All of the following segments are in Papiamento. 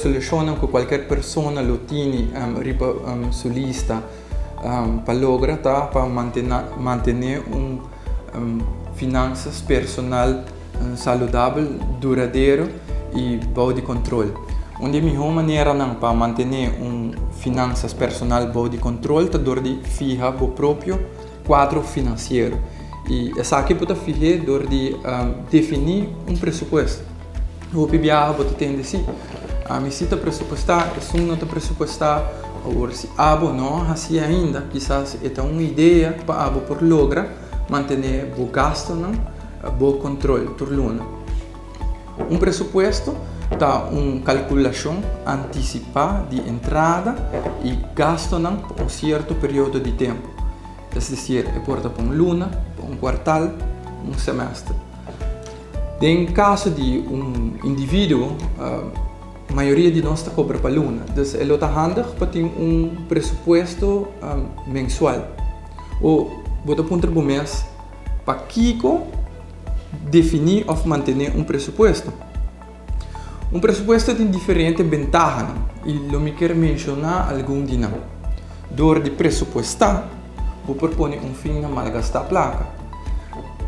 resolushonnan ku kualker persona lo tini riba su lista pa logra ta pa mantené un finansas personal saludabel, duradero i bou di kontrol. Un di e mihó maneranan pa mantené un finansas personal bou di kontrol ta dor di fiha bo propio kuadro finansiero. I esaki bo ta fih'é dor di definí un presupuesto. Hopi biaha bo ta tende si, Ami si ta presupuestá, esun no ta presupuestá. Awor si abo no a hasié ainda, kisas e ta un idea pa abo por logra mantené bo gastunan bo kontrol tur luna. Un presupuesto ta un kalkulashon antisipá di entrada i gastunan pa un sierto periodo di tempu. Es desir, e por ta pa un luna, pa un kuartal, un semester. Den kaso di un individuo, mayoria di nos ta kobra pa luna. Dus e lo ta handig pa tin un presupuesto mensual. O bo ta puntra bo mes, pakiko definí òf mantené un presupuesto? Un presupuesto tin diferente bentahanan i lo mi kier menshoná algun di nan. Dor di presupuestá, bo por pone un fin na malgastá plaka.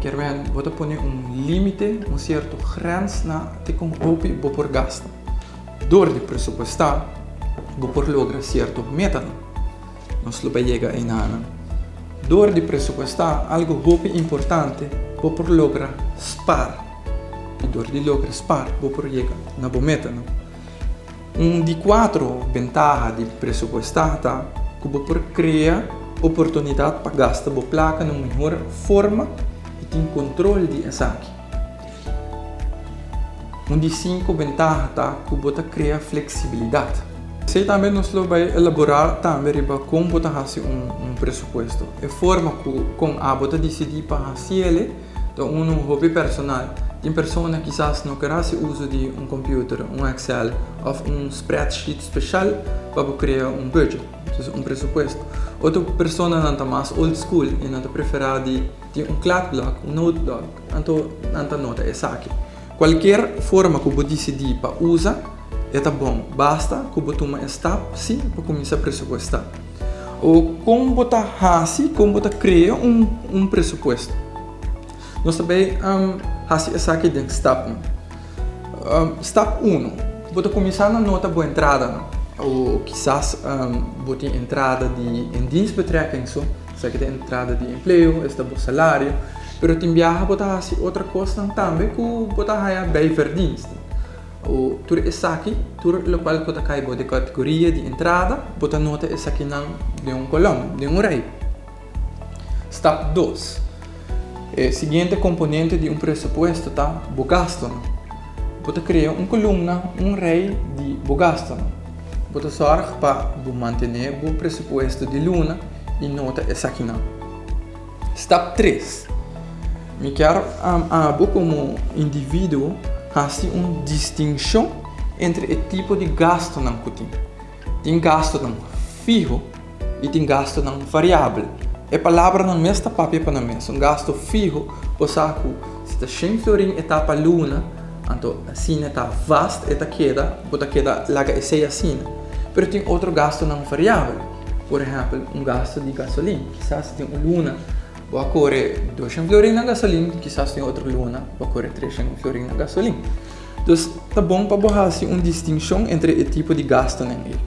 Kier men, bo ta pone un límite, un sierto grens na te kon hopi bo por gasta. Dor di presupuestá, bo por logra sierto metanan. Nos lo bai yega einanan. Dor di presupuestá, algu hopi importante, bo por logra spar. I dor di logra spar, bo por yega na bo metanan. Un di kuatro bentaha di presupuestá ta ku bo por krea oportunidat pa gasta bo plaka na un mihor forma i tin kontrol di esaki. Un di sinku bentaha ta ku bo ta krea fleksibilidat. Esei tambe nos lo bai elaborá tambe riba kon bo ta hasi un presupuesto. E forma ku kon abo ta disidí pa hasiel Ta unu hopi personal. Tin persona kisas no ker hasi uso di un computer, un Excel of un spreadsheet special pa bo crea un budget, dus un presupuesto. Otro personanan ta mas old school y nan ta prefera di tin un kladblok, un noteblok, anto nan ta nota esaki. Cualkier forma cu bo dicidi pa usa e ta bon, basta cu bo tuma e stap si pa cuminsa presupuesta. O kon bo ta hasi, kon bo ta krea un presupuesto. Nos ta bay hasi esaki den stapnan. Stap uno, bo ta kuminsá na nota bo entradanan. O kisas bo tin entrada di indiensbetrekking so, esaki ta entrada di empleo, esta bo salario. Pero tin biaha bo ta hasi otro kosnan tambe ku bo ta haya bijverdiensten. O tur esaki, tur lokual ku ta kai bo di kategoria di entrada, bo ta nota esakinan den un kolòm, den un rei. Stap dos, E siguiente komponente di un presupuesto ta bo gastunan. Bo ta krea un kolumna, un rei di bo gastunan. Bo ta sòrg pa bo mantené bo presupuesto di luna i nota esakinan. Stap tres, Mi kier abo komo individuo hasi un distinshon entre e tipo di gastunan ku tin. Tin gastunan fiho i tin gastunan variabel. E palabranan mes ta papia pa nan mes. Un gastu fiho bo sa ku si ta shen florin e ta pa luna, anto asina e ta vast e ta keda, bo ta keda laga esei asina. Pero tin otro gastunan variabel. Por ehèmpel, un gastu di gasolin. Kisas den un luna bo a kore doshen florin na gasolin, kisas den otro luna bo a kore treshen florin na gasolin. Dus ta bon pa bo hasi un distinshon entre e tipo di gastunan ei.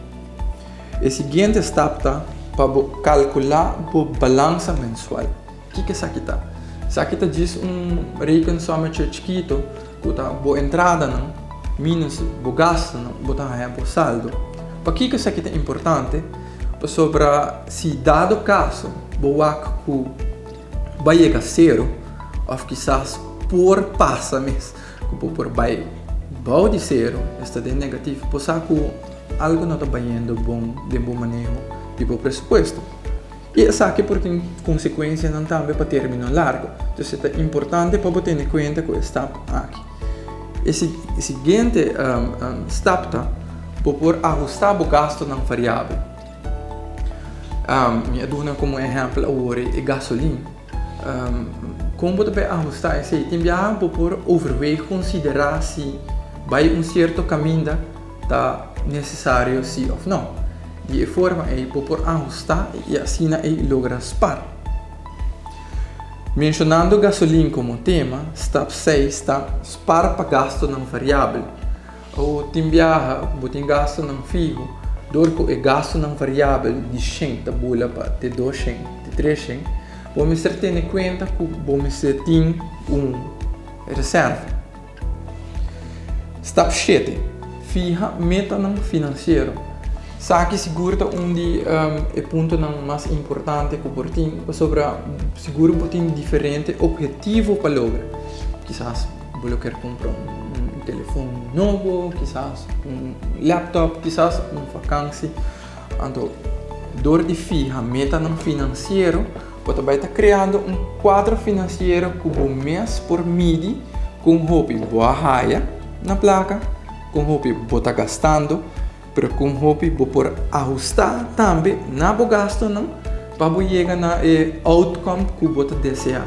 E siguiente stap ta pa bo kalkulá bo balansa mensual. Kiko esaki ta? Esaki ta djis un rekensommetje chikito ku ta bo entradanan minus bo gastunan, bo ta haña bo saldo. Pakiko esaki ta importante? Pasobra si dado kaso bo wak ku bo a yega sero òf kisas por pasa mes ku bo por bai bou di sero, esta den negativo, bo sa ku algu no ta bayendo bon den bo maneho di bo presupuesto. I esaki por tin konsekuensianan tambe pa término largu. Entonces e ta importante pa bo tene kuenta ku e stap aki. E siguiente stap ta bo por ahustá bo gastunan variabel. Mi a duna komo ehèmpel awor e gasolin. Kon bo ta bai ahustá esei? Tin biaha bo por overweeg, konsiderá si bai un sierto kaminda ta. nesesario si òf no. Di e forma ei bo por ahustá i asina ei logra spar. Menshonando gasolin komo tema, stap 6 ta spar pa gastunan variabel. O tin biaha bo tin gastunan fiho, dor ku e gastunan variabel di 100 ta bula pa te 200, te 300, bo mester tene kuenta ku bo mester tin un reserva. Stap 7. Fiha metanan finansiero. Esaki sigur ta un di e puntonan mas importante ku por tin, pasobra sigur bo tin diferente ophetivo pa logra. Kisas bo lo kier kumpra un telefon nobo, kisas un laptop, kisas un vakansi. Anto, dor di fiha metanan finansiero, bo ta bai ta kreando un kuadro finansiero ku bo mes por midi kon hopi bo a haya na plaka, kon hopi bo ta gastando, pero kon hopi bo por ahustá tambe na bo gastunan pa bo yega na e outcome ku bo ta deseá.